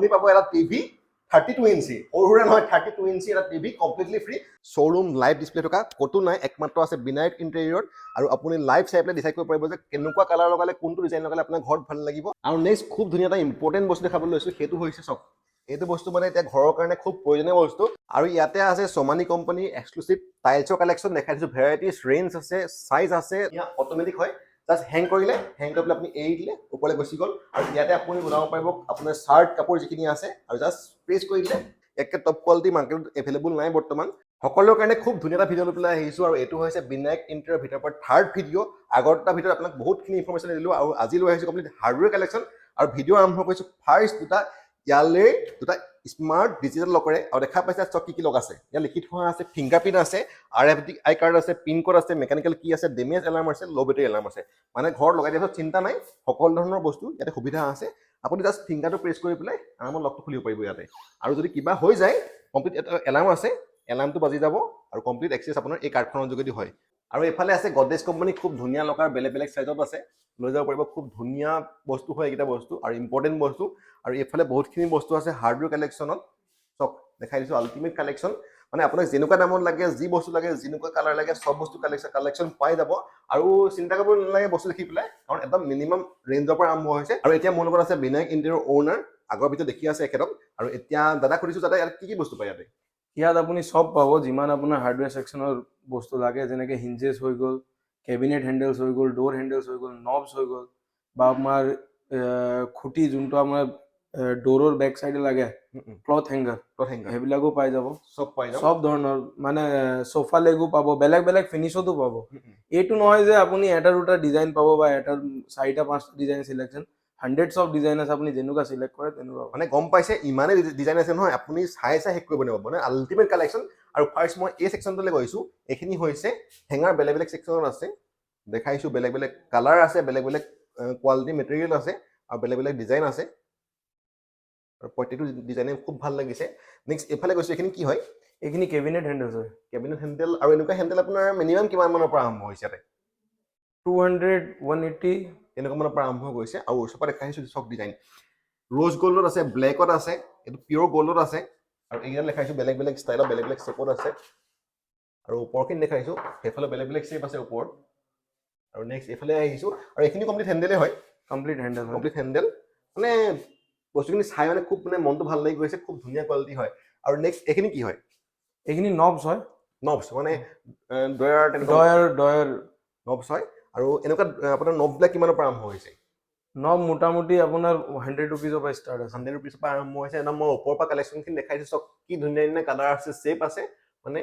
আপুনি পাব এটা টিভি 32 ইঞ্চি, সৰু সুৰা নহয়, 32 ইঞ্চি এটা TV completely free. Showroom live display থকা ক'তো নাই, একমাত্ৰ আছে বিনায়ক ইণ্টেৰিয়ৰত। আৰু আপুনি লাইভ চাই পেলাই ডিচাইড কৰিব পাৰিব যে কেনেকুৱা কালাৰ লগালে, কোনটো ডিজাইন লগালে আপোনাৰ ঘৰত ভাল লাগিব। আৰু নেক্সট খুব ধুনীয়া এটা ইম্পৰ্টেণ্ট বস্তু দেখাবলৈ লৈছোঁ, সেইটো হৈছে চাওক, এইটো বস্তু মানে এতিয়া ঘৰৰ কাৰণে খুব প্ৰয়োজনীয় বস্তু। আৰু ইয়াতে আছে চমানী কোম্পানী এক্সক্লুচিভ টাইলছৰ কালেকশ্যন। দেখাই দিছোঁ, ভেৰাইটিজ ৰেঞ্জ আছে, চাইজ আছে। ইয়াত অট'মেটিক হয়, জাষ্ট হেং কৰিলে, হেং কৰি পেলাই আপুনি এৰি দিলে ওপৰলৈ গুচি গ'ল। আৰু ইয়াতে আপুনি বনাব পাৰিব আপোনাৰ চাৰ্ট কাপোৰ যিখিনি আছে আৰু জাষ্ট প্ৰেছ কৰি দিলে। ইয়াতকৈ টপ কোৱালিটি মাৰ্কেটত এভেইলেবল নাই বৰ্তমান। সকলোৰে কাৰণে খুব ধুনীয়া এটা ভিডিঅ' লৈ পেলাই আহিছোঁ আৰু এইটো হৈছে বিনায়ক ইণ্টেৰিয়ৰ ভিতৰৰ পৰা থাৰ্ড ভিডিঅ'। আগৰ দুটা ভিডিঅ'ত আপোনাক বহুতখিনি ইনফৰমেশ্যন দিলোঁ আৰু আজি লৈ আহিছোঁ কমপ্লিট হাৰ্ডৱেৰ কালেকশ্যন। আৰু ভিডিঅ' আৰম্ভ কৰিছোঁ ফাৰ্ষ্ট দুটা ইয়ালৈ দুটা স্মাৰ্ট ডিজিটেল লকেৰে। আৰু দেখা পাইছে চব কি কি লক আছে ইয়াত লিখি থোৱা আছে। ফিংগাৰ প্ৰিণ্ট আছে, আৰএফআইডি কাৰ্ড আছে, পিন ক'ড আছে, মেকানিকেল কি আছে, ডেমেজ এলাৰ্ম আছে, ল' বেটেৰী এলাৰ্ম আছে। মানে ঘৰত লগাই দিয়াৰ পিছত চিন্তা নাই, সকলো ধৰণৰ বস্তু ইয়াতে সুবিধা আছে। আপুনি জাষ্ট ফিংগাৰটো প্ৰেছ কৰি পেলাই আৰামত লকটো খুলিব পাৰিব ইয়াতে। আৰু যদি কিবা হৈ যায়, কমপ্লিট এটা এলাৰ্ম আছে, এলাৰ্মটো বাজি যাব আৰু কমপ্লিট এক্সেছ আপোনাৰ এই কাৰ্ডখনৰ যোগেদি হয়। আৰু এইফালে আছে গডৰেজ কোম্পানী, খুব ধুনীয়া লকাৰ, বেলেগ বেলেগ চাইজত আছে, লৈ যাব পাৰিব। খুব ধুনীয়া বস্তু হয় এইকেইটা বস্তু আৰু ইম্পৰ্টেণ্ট বস্তু। আৰু এইফালে বহুতখিনি বস্তু আছে হাৰ্ডৱেৰ কালেকশ্যনত। চাওক, দেখাই দিছোঁ আল্টিমেট কালেকশ্যন। মানে আপোনাক যেনেকুৱা দামত লাগে, যি বস্তু লাগে, যেনেকুৱা কালাৰ লাগে, চব বস্তু কালেকশ্যন পাই যাব। আৰু চিন্তা কৰিব নালাগে বস্তু দেখি পেলাই, কাৰণ একদম মিনিমাম ৰেঞ্জৰ পৰা আৰম্ভ হৈছে। আৰু এতিয়া মোৰ লগত আছে বিনায়ক ইণ্টেৰিয়ৰ অ'নাৰ, আগৰ ভিডিঅ' দেখি আছে এখেতক। আৰু এতিয়া দাদা সুধিছোঁ, দাদা, ইয়াত কি কি বস্তু পায় ইয়াতে? ইয়াত আপুনি চব পাব, যিমান আপোনাৰ হাৰ্ডৱেৰ ছেকশ্যনৰ বস্তু লাগে, যেনেকৈ হিঞ্জেছ হৈ গ'ল, কেবিনেট হেণ্ডেলছ হৈ গ'ল, ড'ৰ হেণ্ডেলছ হৈ গ'ল, নবছ হৈ গ'ল, বা আপোনাৰ খুঁটি যোনটো আপোনাৰ ড'ৰৰ বেক চাইডে লাগে, ক্লথ হেংগাৰ, সেইবিলাকো পাই যাব। চব পাই যাব। চব ধৰণৰ, মানে চোফা লেগো পাব, বেলেগ বেলেগ ফিনিচতো পাব। এইটো নহয় যে আপুনি এটা দুটা ডিজাইন পাব বা এটা চাৰিটা পাঁচটা design selection, hundreds of design আছে। আপুনি যেনেকুৱা চিলেক্ট কৰে তেনেকুৱা পাব। মানে গম পাইছে, ইমানেই ডিজাইন আছে নহয়, আপুনি চাই চাই শেষ কৰিব নোৱাৰিব, মানে আল্টিমেট কালেকশ্যন। আৰু ফাৰ্ষ্ট মই এই ছেকশ্যনটোলৈ গৈছোঁ। এইখিনি হৈছে হেঙাৰ, বেলেগ বেলেগ ছেকশ্যনত আছে, দেখাইছোঁ। বেলেগ বেলেগ কালাৰ আছে, বেলেগ বেলেগ কোৱালিটি মেটেৰিয়েল আছে আৰু বেলেগ বেলেগ ডিজাইন আছে। আৰু প্ৰত্যেকটো ডিজাইনে খুব ভাল লাগিছে। নেক্সট এইফালে গৈছোঁ, এইখিনি কি হয়? এইখিনি কেবিনেট হেণ্ডেলছ হয়। Cabinet handle. আৰু এনেকুৱা হেণ্ডেল আপোনাৰ মিনিমাম কিমান মানৰ পৰা আৰম্ভ হৈছে ইয়াতে? 200, 180। তেনেকুৱা মানৰ পৰা আৰম্ভ হৈছে। আৰু ওচৰৰ পৰা দেখাইছোঁ চব ডিজাইন, ৰ'জ গ'ল্ডত আছে, ব্লেকত আছে, এইটো পিয়'ৰ গ'ল্ডত আছে। আৰু এইকেইটা দেখাইছোঁ, বেলেগ বেলেগ ষ্টাইলত, বেলেগ বেলেগ শ্বেপত আছে। আৰু ওপৰখিনি দেখাইছোঁ, সেইফালে বেলেগ বেলেগ শ্বেপ আছে ওপৰত। আৰু নেক্সট এইফালে আহিছোঁ আৰু এইখিনি কমপ্লিট হেণ্ডেলে হয়। কমপ্লিট হেণ্ডেল হয়। Complete handle. মানে বস্তুখিনি চাই মানে খুব মানে মনটো ভাল লাগি গৈছে, খুব ধুনীয়া কোৱালিটি হয়। আৰু নেক্সট এইখিনি কি হয়? এইখিনি নবছ হয়। নবছ মানে ডয়াৰ তেনেকুৱা? Drawer, drawer. নবছ হয়। আৰু এনেকুৱা আপোনাৰ নববিলাক কিমানৰ পৰা আৰম্ভ হৈছে? নব মোটামুটি আপোনাৰ 100 ৰুপিজৰ পৰা ষ্টাৰ্ট আছে। 100 ৰুপিজৰ পৰা আৰম্ভ হৈছে। একদম মই ওপৰৰ পৰা কালেকশ্যনখিনি দেখাইছোঁ। চব কি ধুনীয়া ধুনীয়া কালাৰ আছে, শ্বেপ আছে, মানে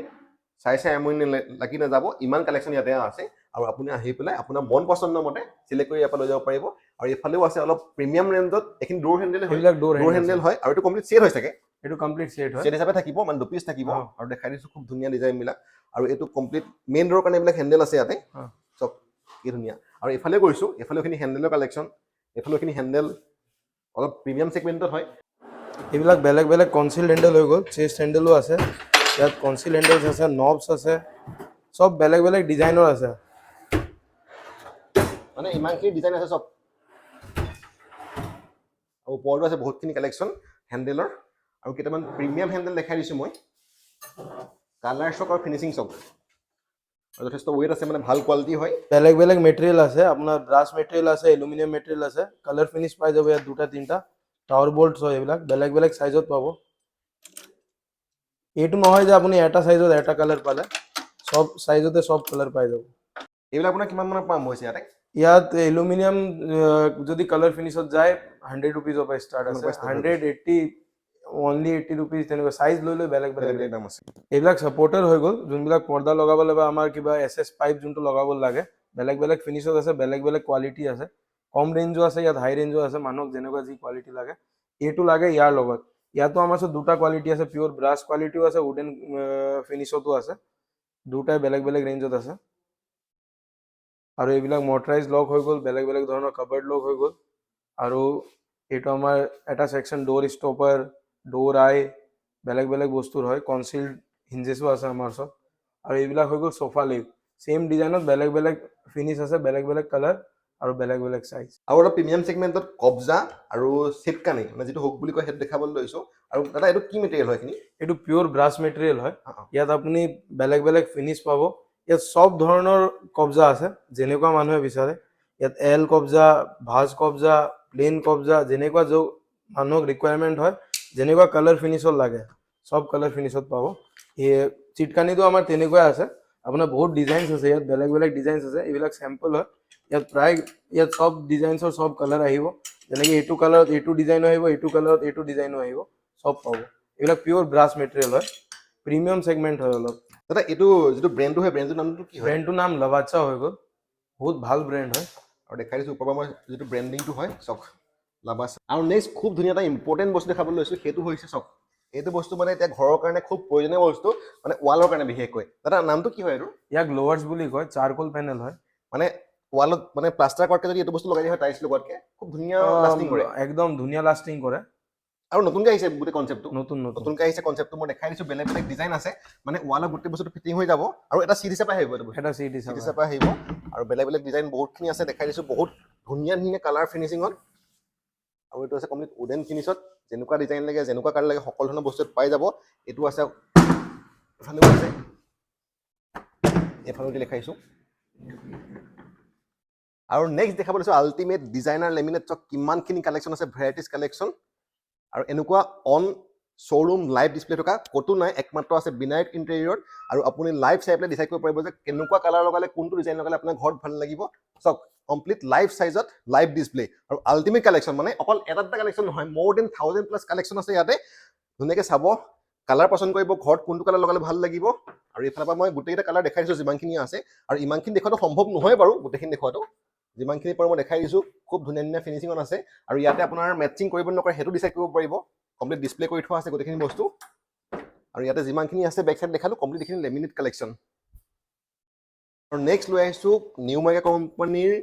চাই চাই আমনি লাগি নাযাব, ইমান কালেকশ্যন ইয়াতে আছে। আৰু আপুনি আহি পেলাই আপোনাৰ মন পচন্দৰ মতে চিলেক্ট কৰি ইয়াৰ পৰা লৈ যাব পাৰিব। আৰু এইফালেও আছে অলপ প্ৰিমিয়াম ৰেঞ্জত। এইখিনি ড'ৰ হেণ্ডেল হয়? সেইবিলাক ড'ৰ ড'ৰ হেণ্ডেল। হেণ্ডেল হয়। আৰু এইটো কমপ্লিট ছেট হয় চাগে? এইটো কমপ্লিট ছেট হয়। ছেট হিচাপে থাকিব, মানে দুপিচ থাকিব। অ। আৰু দেখাই দিছোঁ খুব ধুনীয়া ডিজাইনবিলাক। আৰু এইটো কমপ্লিট মেইন ড'ৰৰ কাৰণে এইবিলাক হেণ্ডেল আছে ইয়াতে। চব কি ধুনীয়া। আৰু এইফালে গৈছোঁ, এইফালেও খিনি হেণ্ডেলৰ কালেকশ্যন, এইফালেও খিনি হেণ্ডেল অলপ প্ৰিমিয়াম ছেগমেণ্টত হয়। এইবিলাক বেলেগ বেলেগ কনচিল হেণ্ডেল হৈ গ'ল, চেষ্ট হেণ্ডেলো আছে ইয়াত, কনচিল হেণ্ডেলছ আছে, নবছ আছে, চব বেলেগ বেলেগ ডিজাইনৰ আছে। মানে ইমানখিনি ডিজাইন আছে চব। আৰু ওপৰতো আছে বহুতখিনি কালেকশ্যন হেণ্ডেলৰ। আৰু কেইটামান প্ৰিমিয়াম হেণ্ডেল দেখাই দিছোঁ মই, কালাৰ চক আৰু ফিনিচিং চক। আৰু যথেষ্ট ৱেইট আছে, মানে ভাল কোৱালিটি হয়। বেলেগ বেলেগ মেটেৰিয়েল আছে, আপোনাৰ ব্ৰাছ মেটেৰিয়েল আছে, এলুমিনিয়াম মেটেৰিয়েল আছে, কালাৰ ফিনিছ পাই যাব ইয়াত দুটা তিনিটা। টাৱাৰ বল্টছ হয় এইবিলাক, বেলেগ বেলেগ চাইজত পাব। এইটো নহয় যে আপুনি এটা চাইজত এটা কালাৰ পালে, চব চাইজতে চব কালাৰ পাই যাব। এইবিলাক আপোনাৰ কিমান মানৰ পৰা আৰম্ভ হৈছে ইয়াতে? ইয়াত এলুমিনিয়াম যদি কালাৰ ফিনিছত যায়, 100 ৰুপিজৰ পৰা ষ্টাৰ্ট আছে। পৰা start হৈ 180, অনলি 80 ৰুপিজ, তেনেকুৱা চাইজ লৈ লৈ বেলেগ বেলেগ বেলেগ। বেলেগ দাম আছে। এইবিলাক ছাপৰ্টাৰ হৈ গ'ল, যোনবিলাক পৰ্দা লগাবলৈ বা আমাৰ কিবা এছ এছ পাইপ যোনটো লগাব লাগে। বেলেগ বেলেগ ফিনিছত আছে, বেলেগ বেলেগ কোৱালিটি আছে। কম ৰেঞ্জো আছে ইয়াত, হাই ৰেঞ্জো আছে, মানুহক যেনেকুৱা যি কোৱালিটি লাগে। এইটো লাগে ইয়াৰ লগত। ইয়াতো আমাৰ ওচৰত দুটা কোৱালিটি আছে, পিয়'ৰ ব্ৰাছ কোৱালিটিও আছে, উডেন ফিনিচতো আছে, দুটাই বেলেগ বেলেগ ৰেঞ্জত আছে। আৰু এইবিলাক মটৰাইজ লক হৈ গ'ল, বেলেগ বেলেগ ধৰণৰ কাবাৰ্ড লক হৈ গ'ল। আৰু এইটো আমাৰ এটা ছেকশ্যন, ড'ৰ ষ্টপাৰ, ড'ৰ আই, বেলেগ বেলেগ বস্তুৰ হয়। কনচিল্ড হিঞ্জেছো আছে আমাৰ ওচৰত। আৰু এইবিলাক হৈ গ'ল চোফা লেগ, ছেইম ডিজাইনত বেলেগ বেলেগ ফিনিছ আছে, বেলেগ বেলেগ কালাৰ আৰু বেলেগ বেলেগ চাইজ। আৰু অলপ প্ৰিমিয়াম ছেগমেণ্টত কব্জা আৰু চিটকানি, মানে যিটো হুক বুলি কয়, সেইটো দেখাবলৈ লৈছোঁ। আৰু দাদা, এইটো কি মেটেৰিয়েল হয় এইখিনি? এইটো পিয়'ৰ ব্ৰাছ মেটেৰিয়েল হয়। অ, অ। ইয়াত আপুনি বেলেগ বেলেগ ফিনিছ পাব। ইয়াত চব ধৰণৰ কব্জা আছে, যেনেকুৱা মানুহে বিচাৰে। ইয়াত এল কব্জা, ভাজ কব্জা, প্লেইন কব্জা, যেনেকুৱা যো মানুহক ৰিকুৱাৰমেণ্ট হয়, যেনেকুৱা কালাৰ ফিনিছত লাগে, চব কালাৰ ফিনিছত পাব। এই চিটকানিটো আমাৰ তেনেকুৱাই আছে। আপোনাৰ বহুত ডিজাইনছ আছে ইয়াত, বেলেগ বেলেগ ডিজাইনছ আছে। এইবিলাক চেম্পল হয়। ইয়াত প্ৰায় ইয়াত চব ডিজাইনছৰ চব কালাৰ আহিব। যেনেকৈ এইটো কালাৰত এইটো ডিজাইনো আহিব, এইটো কালাৰত এইটো ডিজাইনো আহিব, চব পাব। এইবিলাক পিয়'ৰ ব্ৰাছ মেটেৰিয়েল হয়, প্ৰিমিয়াম ছেগমেণ্ট হয় অলপ। দাদা, এইটো যিটো ব্ৰেণ্ডটো হয়, ব্ৰেণ্ডটোৰ নামটো কি হয়? ব্ৰেণ্ডটোৰ নাম লভাচ্চা হৈ গ'ল। বহুত ভাল ব্ৰেণ্ড হয়। আৰু দেখাই দিছোঁ ওপৰৰ পৰা মই যিটো ব্ৰেণ্ডিংটো হয়, চাওক, লাভাচ্চা। আৰু নেক্সট খুব ধুনীয়া এটা ইম্পৰ্টেণ্ট বস্তু দেখাবলৈ লৈছোঁ, সেইটো হৈছে, চাওক, এইটো বস্তু মানে এতিয়া ঘৰৰ কাৰণে খুব প্ৰয়োজনীয় বস্তু, মানে ৱালৰ কাৰণে বিশেষকৈ। দাদা, নামটো কি হয় এইটো? ইয়াক লোৱাৰ্ছ বুলি কয়, চাৰকোল পেনেল হয়। মানে ৱালত মানে প্লাষ্টাৰ কৰাতকৈ যদি এইটো বস্তু লগাই দিয়া হয়, টাইলছ লগোৱাতকৈ খুব ধুনীয়া লাষ্টিং কৰে। একদম ধুনীয়া লাষ্টিং কৰে। আৰু নতুনকৈ আহিছে গোটেই কনচেপ্টটো। নতুন নতুন। নতুনকৈ আহিছে কনচেপ্টটো। মই দেখাই দিছোঁ, বেলেগ বেলেগ ডিজাইন আছে। মানে ৱালত গোটেই বস্তুটো ফিটিং হৈ যাব আৰু এটা চিট হিচাপে আহিব এইটো বস্তু। এটা চিট চিট হিচাপে। হিচাপে আহিব। আৰু বেলেগ বেলেগ ডিজাইন বহুতখিনি আছে, দেখাই দিছোঁ, বহুত ধুনীয়া ধুনীয়া কালাৰ ফিনিচিঙত। আৰু এইটো আছে কমপ্লিট উডেন ফিনিচত। যেনেকুৱা ডিজাইন লাগে, যেনেকুৱা কালাৰ লাগে, সকলো ধৰণৰ বস্তু পাই যাব। এইটো আছে, এইফালেও আছে, এইফালেও দি দেখাইছোঁ। আৰু নেক্সট দেখাব লৈছোঁ আল্টিমেট ডিজাইনাৰ লেমিনেট। চাওক, কিমানখিনি কালেকশ্যন আছে, ভেৰাইটিজ কালেকশ্যন। আৰু এনেকুৱা অন শ্ব'ৰুম লাইভ ডিছপ্লে থকা ক'তো নাই, একমাত্ৰ আছে বিনায়ক ইণ্টেৰিয়ৰত। আৰু আপুনি লাইভ চাই পেলাই ডিচাইড কৰিব পাৰিব যে কেনেকুৱা কালাৰ লগালে, কোনটো ডিজাইন লগালে আপোনাৰ ঘৰত ভাল লাগিব। চাওক, কমপ্লিট লাইভ চাইজত লাইভ ডিছপ্লে আৰু আল্টিমেট কালেকশ্যন। মানে অকল এটা দুটা কালেকশ্যন নহয়, more than 1000+ collection আছে ইয়াতে। ধুনীয়াকৈ চাব, কালাৰ পচন্দ কৰিব, ঘৰত কোনটো কালাৰ লগালে ভাল লাগিব। আৰু এইফালৰ পৰা মই গোটেইকেইটা কালাৰ দেখাই দিছোঁ যিমানখিনি আছে। আৰু ইমানখিনি দেখুৱাটো সম্ভৱ নহয় বাৰু গোটেইখিনি দেখুৱাটো, যিমানখিনি পাৰোঁ মই দেখাই দিছোঁ। খুব ধুনীয়া ধুনীয়া ফিনিচিঙত আছে। আৰু ইয়াতে আপোনাৰ মেটচিং কৰিব নকৰে, সেইটো ডিচাইড কৰিব পাৰিব। কমপ্লিট ডিছপ্লে কৰি থোৱা আছে গোটেইখিনি বস্তু। আৰু ইয়াতে যিমানখিনি আছে, বেক চাইড দেখালোঁ, কমপ্লিট এইখিনি লেমিনেট কালেকশ্যন। আৰু নেক্সট লৈ আহিছোঁ নিউ মাইকা কোম্পানীৰ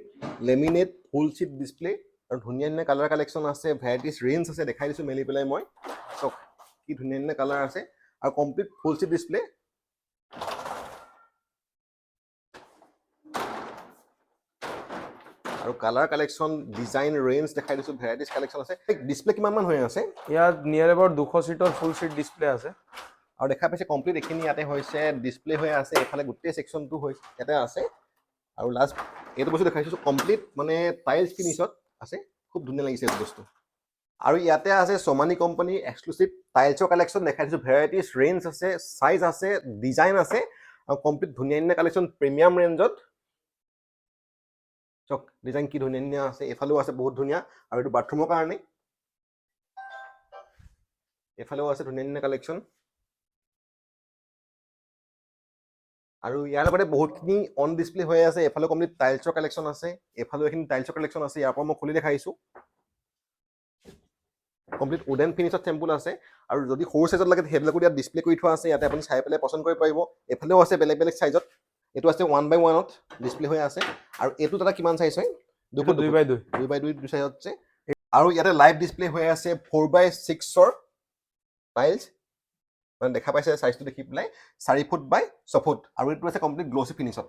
লেমিনেট ফুল চিট ডিছপ্লে। আৰু ধুনীয়া ধুনীয়া কালাৰ কালেকশ্যন আছে, ভেৰাইটিজ ৰেঞ্জ আছে। দেখাই দিছোঁ মেলি পেলাই মই। চাওক, কি ধুনীয়া ধুনীয়া কালাৰ আছে আৰু কমপ্লিট ফুল চিট ডিছপ্লে। আৰু কালাৰ কালেকশ্যন, ডিজাইন, ৰেঞ্জ দেখাই দিছোঁ, ভেৰাইটিজ কালেকশ্যন আছে। ডিছপ্লে কিমান মান হৈ আছে? ইয়াত নিয়াৰ এবাউট 200 চিটৰ ফুল চিট ডিছপ্লে আছে। আৰু দেখা পাইছে, কমপ্লিট এইখিনি ইয়াতে হৈছে, ডিছপ্লে হৈ আছে। এইফালে গোটেই ছেকশ্যনটো হৈছে ইয়াতে আছে। আৰু লাষ্ট এইটো বস্তু দেখাইছোঁ, কমপ্লিট মানে টাইলছ ফিনিছত আছে। খুব ধুনীয়া লাগিছে এইটো বস্তু। আৰু ইয়াতে আছে চমানি কোম্পানীৰ এক্সক্লুচিভ টাইলছৰ কালেকশ্যন। দেখাই দিছোঁ, ভেৰাইটিজ ৰেঞ্জ আছে, চাইজ আছে, ডিজাইন আছে আৰু কমপ্লিট ধুনীয়া ধুনীয়া কালেকশ্যন প্ৰিমিয়াম ৰেঞ্জত। চাওক, ডিজাইন কি ধুনীয়া ধুনীয়া আছে। এইফালেও আছে বহুত ধুনীয়া। আৰু এইটো বাথৰুমৰ কাৰণে। এইফালেও আছে ধুনীয়া ধুনীয়া কালেকশ্যন। আৰু ইয়াৰ লগতে বহুতখিনি অন ডিছপ্লে হৈ আছে। এইফালে কমপ্লিট টাইলছৰ কালেকশ্যন আছে, এইফালেও এইখিনি টাইলছৰ কালেকশ্যন আছে। ইয়াৰ পৰা মই খুলি দেখাইছোঁ। কমপ্লিট উডেন ফিনিছত চেম্পুল আছে। আৰু যদি সৰু চাইজত লাগে, সেইবিলাকো ইয়াত ডিছপ্লে কৰি থোৱা আছে। ইয়াতে আপুনি চাই পেলাই পচন্দ কৰিব পাৰিব। এইফালেও আছে বেলেগ বেলেগ চাইজত। এইটো আছে 1x1ত ডিছপ্লে হৈ আছে। আৰু এইটো দাদা কিমান চাইজ হয়? 2 ফুট? 2x2। 2x2, দুই চাইজত আছে। আৰু ইয়াতে লাইভ ডিছপ্লে হৈ আছে 4x6ৰ টাইলছ। মানে দেখা পাইছে চাইজটো দেখি পেলাই, 4 ফুট বাই 6 ফুট। আৰু এইটো আছে কমপ্লিট গ্ল'চি ফিনিছত।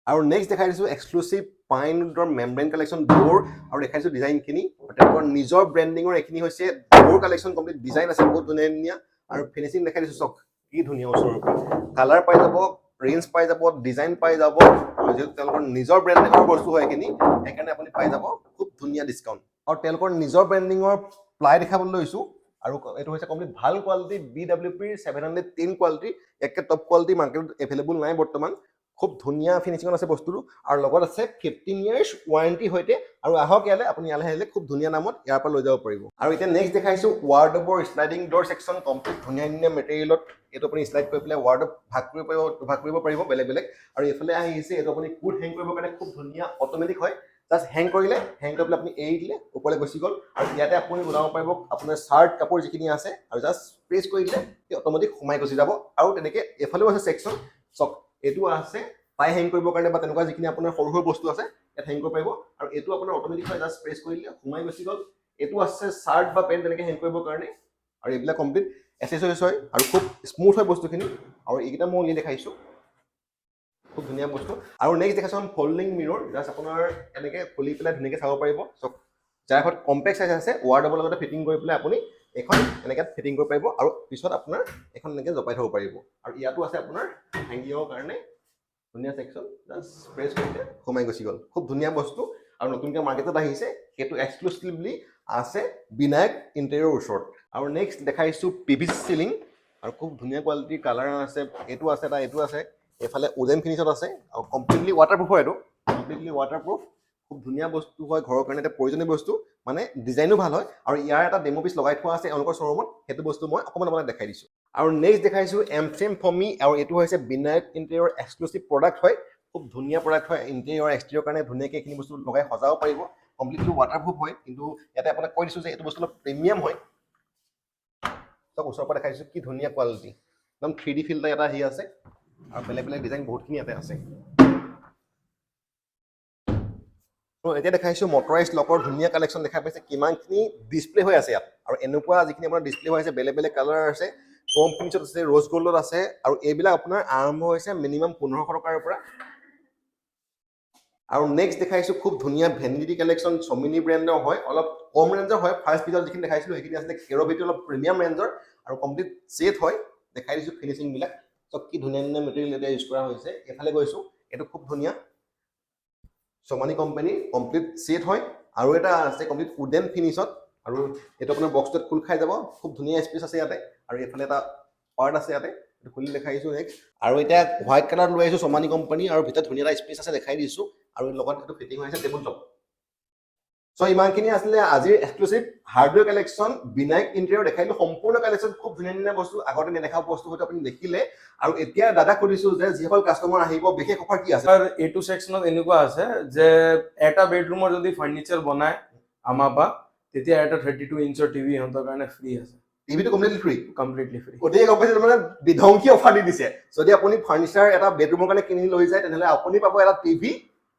আৰু নেক্সট দেখাই দিছোঁ এক্সক্লুচিভ পাইন উডৰ মেমব্ৰেন কালেকশ্যন ড'ৰ। আৰু দেখাই দিছোঁ ডিজাইনখিনি। তেওঁলোকৰ নিজৰ ব্ৰেণ্ডিঙৰ এইখিনি হৈছে ড'ৰ কালেকশ্যন। কমপ্লিট ডিজাইন আছে বহুত ধুনীয়া ধুনীয়া। আৰু ফিনিচিং দেখাই দিছোঁ, চাওক কি ধুনীয়া। ওচৰৰ পৰা কালাৰ পাই যাব, ৰেঞ্জ পাই যাব, ডিজাইন পাই যাব। আৰু যিহেতু তেওঁলোকৰ নিজৰ ব্ৰেণ্ডিঙৰ বস্তু হয় এইখিনি, সেইকাৰণে আপুনি পাই যাব খুব ধুনীয়া ডিছকাউণ্ট। আৰু তেওঁলোকৰ নিজৰ ব্ৰেণ্ডিঙৰ প্লাই দেখাবলৈ লৈছোঁ। আৰু এইটো হৈছে কমপ্লিট ভাল কোৱালিটি, বিডাব্লিউপিৰ 710 কোৱালিটি। ইয়াতকৈ টপ কোৱালিটি মাৰ্কেটত এভেইলেবল নাই বৰ্তমান। খুব ধুনীয়া ফিনিচিঙত আছে বস্তুটো। আৰু লগত আছে 15 ইয়াৰ্ছ ৱাৰেণ্টিৰ সৈতে। আৰু আহক ইয়ালৈ, আপুনি ইয়ালৈ আহিলে খুব ধুনীয়া দামত ইয়াৰ পৰা লৈ যাব পাৰিব। আৰু এতিয়া নেক্সট দেখাইছোঁ ৱাৰ্ডবৰ শ্লাইডিং ড'ৰ ছেকশ্যন। কমপ্লিট ধুনীয়া ধুনীয়া মেটেৰিয়েলত। এইটো আপুনি শ্লাইড কৰি পেলাই ৱাৰ্ডব ভাগ কৰিব পাৰিব, ভাগ কৰিব পাৰিব বেলেগ বেলেগ। আৰু এইফালে আহিছে, এইটো আপুনি কোট হেং কৰিবৰ কাৰণে খুব ধুনীয়া অট'মেটিক হয়। জাষ্ট হেং কৰিলে, হেং কৰি পেলাই আপুনি এৰি দিলে, ওপৰলৈ গুচি গ'ল। আৰু ইয়াতে আপুনি ওলাব পাৰিব আপোনাৰ চাৰ্ট কাপোৰ যিখিনি আছে। আৰু জাষ্ট প্ৰেছ কৰি দিলে সি অট'মেটিক সোমাই গুচি যাব। আৰু তেনেকৈ এইফালেও আছে ছেকশ্যন। চাওক, এইটো আছে টাই হেং কৰিবৰ কাৰণে বা তেনেকুৱা যিখিনি আপোনাৰ সৰু সৰু বস্তু আছে, ইয়াত হেং কৰিব পাৰিব। আৰু এইটো আপোনাৰ অট'মেটিক হয়, জাষ্ট প্ৰেছ কৰি দিলে সোমাই গুচি গ'ল। এইটো আছে চাৰ্ট বা পেণ্ট তেনেকৈ হেং কৰিবৰ কাৰণে। আৰু এইবিলাক কমপ্লিট এচেচৰিজ হয় আৰু খুব স্মুথ হয় বস্তুখিনি। আৰু এইকেইটা মই উলিয়াই দেখাইছোঁ। খুব ধুনীয়া বস্তু। আৰু নেক্সট দেখাইছোঁ ফল্ডিং মিৰৰ। জাষ্ট আপোনাৰ এনেকৈ খুলি পেলাই ধুনীয়াকৈ চাব পাৰিব। চ' যাৰ ঘৰত কম্পেক্ট চাইজ আছে, ৱাৰ্ডৰবৰ লগতে ফিটিং কৰি পেলাই আপুনি এইখন এনেকৈ ফিটিং কৰিব পাৰিব আৰু পিছত আপোনাৰ এইখন এনেকৈ জপাই থ'ব পাৰিব। আৰু ইয়াতো আছে আপোনাৰ হেংগিঙৰ কাৰণে ধুনীয়া ছেকশ্যন। জাষ্ট প্ৰেছ কৰিলে সোমাই গুচি গ'ল। খুব ধুনীয়া বস্তু আৰু নতুনকৈ মাৰ্কেটত আহিছে। সেইটো এক্সক্লুচিভলি আছে বিনায়ক ইণ্টেৰিয়ৰ ওচৰত। আৰু নেক্সট দেখাইছোঁ পিভিচি চিলিং আৰু খুব ধুনীয়া কোৱালিটিৰ কালাৰ আছে। এইটো আছে এটা, এইটো আছে, এইফালে উডেন ফিনিছত আছে আৰু কমপ্লিটলি ৱাটাৰপ্ৰুফ হয়। এইটো কমপ্লিটলি ৱাটাৰপ্ৰুফ, খুব ধুনীয়া বস্তু হয়। ঘৰৰ কাৰণে এটা প্ৰয়োজনীয় বস্তু, মানে ডিজাইনো ভাল হয়। আৰু ইয়াৰ এটা ডেমো পিচ লগাই থোৱা আছে এওঁলোকৰ শ্ব'ৰুমত। সেইটো বস্তু মই অকণমান আপোনাক দেখাই দিছোঁ। আৰু নেক্সট দেখাইছোঁ এম ফমি আৰু এইটো হৈছে বিনায়ক ইণ্টেৰিয়ৰ এক্সক্লুচিভ প্ৰডাক্ট হয়। খুব ধুনীয়া প্ৰডাক্ট হয়। ইণ্টেৰিয়ৰ, এক্সটেৰিয়ৰ কাৰণে ধুনীয়াকৈ এইখিনি বস্তু লগাই সজাব পাৰিব। কমপ্লিটলি ৱাটাৰপ্ৰুফ হয়। কিন্তু ইয়াতে আপোনাক কৈ দিছোঁ যে এইটো বস্তু অলপ প্ৰিমিয়াম হয়। চব ওচৰৰ পৰা দেখাইছোঁ, কি ধুনীয়া কোৱালিটি। একদম 3D feel এটা আহি আছে আৰু বেলেগ বেলেগ ডিজাইন বহুতখিনি ইয়াতে আছে। ত' এতিয়া দেখাইছোঁ মটৰাইজ লকৰ ধুনীয়া কালেকশ্যন। দেখা পাইছে কিমানখিনি ডিছপ্লে হৈ আছে ইয়াত। আৰু এনেকুৱা যিখিনি আপোনাৰ ডিছপ্লে হৈ আছে, বেলেগ বেলেগ কালাৰ আছে, ক্ৰম ফিনিছত আছে, ৰ'জ গ'ল্ডত আছে। আৰু এইবিলাক আপোনাৰ আৰম্ভ হৈছে মিনিমাম 1500 টকাৰ পৰা। আৰু নেক্সট দেখাইছোঁ খুব ধুনীয়া ভেনিটি কালেকশ্যন। চমিনি ব্ৰেণ্ডৰ হয়, অলপ কম ৰেঞ্জৰ হয়। ফাৰ্ষ্ট ভিডিঅ'ত যিখিনি দেখাইছিলোঁ, সেইখিনি আছিলে কেৰভিটো, অলপ প্ৰিমিয়াম ৰেঞ্জৰ আৰু কমপ্লিট ছেট হয়। দেখাই দিছোঁ ফিনিচিংবিলাক চব, কি ধুনীয়া ধুনীয়া মেটেৰিয়েল এতিয়া ইউজ কৰা হৈছে। এইফালে গৈছোঁ, এইটো খুব ধুনীয়া চমানি কোম্পানীৰ কমপ্লিট ছেট হয়। আৰু এটা আছে কমপ্লিট উডেন ফিনিছত আৰু এইটো আপোনাৰ বক্সটোত খোল খাই যাব। খুব ধুনীয়া স্পেচ আছে ইয়াতে আৰু এইফালে এটা পাৰ্ট আছে ইয়াতে, এইটো খুলি দেখাই দিছোঁ নেক্সট। আৰু এতিয়া হোৱাইট কালাৰ লৈ আহিছোঁ চমানি কোম্পানী আৰু ভিতৰত ধুনীয়া এটা স্পেচ আছে, দেখাই দিছোঁ। আৰু লগত এইটো ফিটিং হৈ আছে টেবুল টপ। চ' ইমানখিনি আছিলে আজিৰ exclusive hardware collection. Binayak interior দেখাই দিলোঁ সম্পূৰ্ণ কালেকশ্যন। খুব ধুনীয়া ধুনীয়া বস্তু, আগতে নেদেখা বস্তু হয়তো আপুনি দেখিলে। আৰু এতিয়া দাদাক সুধিছোঁ যে যিসকল কাষ্টমাৰ আহিব, বিশেষ অফাৰ কি আছে? ছাৰ, এইটো ছেকশ্যনত এনেকুৱা আছে যে এটা বেডৰুমৰ যদি ফাৰ্নিচাৰ বনায় আমাৰ পৰা, তেতিয়া এটা 32 ইঞ্চৰ টিভি ইহঁতৰ কাৰণে ফ্ৰী আছে। টিভিটো কমপ্লিটলি ফ্ৰী? Completely free. গতিকে গম পাইছে, মানে বিধ্বংসী অফাৰ দি দিছে। যদি আপুনি ফাৰ্নিচাৰ এটা বেডৰুমৰ কাৰণে কিনি লৈ যায়, তেনেহ'লে আপুনি পাব এটা টিভি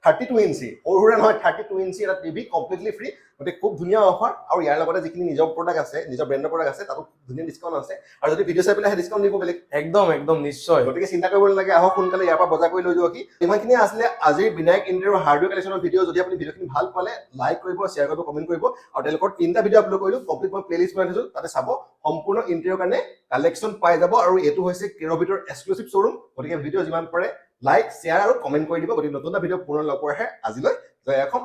32 ইঞ্চি, সৰু সুৰা নহয়, 32 ইঞ্চি এটা টিভি কমপ্লিটলি ফ্ৰী। গতিকে খুব ধুনীয়া অফাৰ। আৰু ইয়াৰ লগতে যিখিনি নিজৰ প্ৰডাক্ট আছে, নিজৰ ব্ৰেণ্ডৰ প্ৰডাক্ট আছে, তাতো খুব ধুনীয়া ডিছকাউণ্ট আছে। আৰু যদি ভিডিঅ' চাই পেলাই সেই ডিছকাউণ্ট দিব বেলেগ। একদম একদম, নিশ্চয়। গতিকে চিন্তা কৰিব নালাগে, আহক সোনকালে, ইয়াৰ পৰা বজাৰ কৰি লৈ যাওক। ইমানখিনি আছিলে আজিৰ বিনায়ক ইণ্টেৰিয়ৰ হাৰ্ডৱেৰ কালেকশ্যনৰ ভিডিঅ'। যদি আপুনি ভিডিঅ'খিনি ভাল পালে, লাইক কৰিব, শ্বেয়াৰ কৰিব, কমেণ্ট কৰিব। আৰু তেওঁলোকৰ তিনিটা ভিডিঅ' আপলোড কৰিলোঁ, কমপ্লিট মই প্লেলিষ্ট বনাই থৈছোঁ, তাতে চাব, সম্পূৰ্ণ ইণ্টেৰিয়ৰ কাৰণে কালেকশ্যন পাই যাব। আৰু এইটো হৈছে কেৰভিটৰ এক্সক্লুচিভ শ্ব'ৰুম। গতিকে ভিডিঅ' যিমান পাৰে লাইক, শ্বেয়াৰ আৰু কমেণ্ট কৰি দিব। গতিকে নতুন এটা ভিডিঅ' পুনৰ লগ পোৱাৰ আজিলৈ জয় অসম,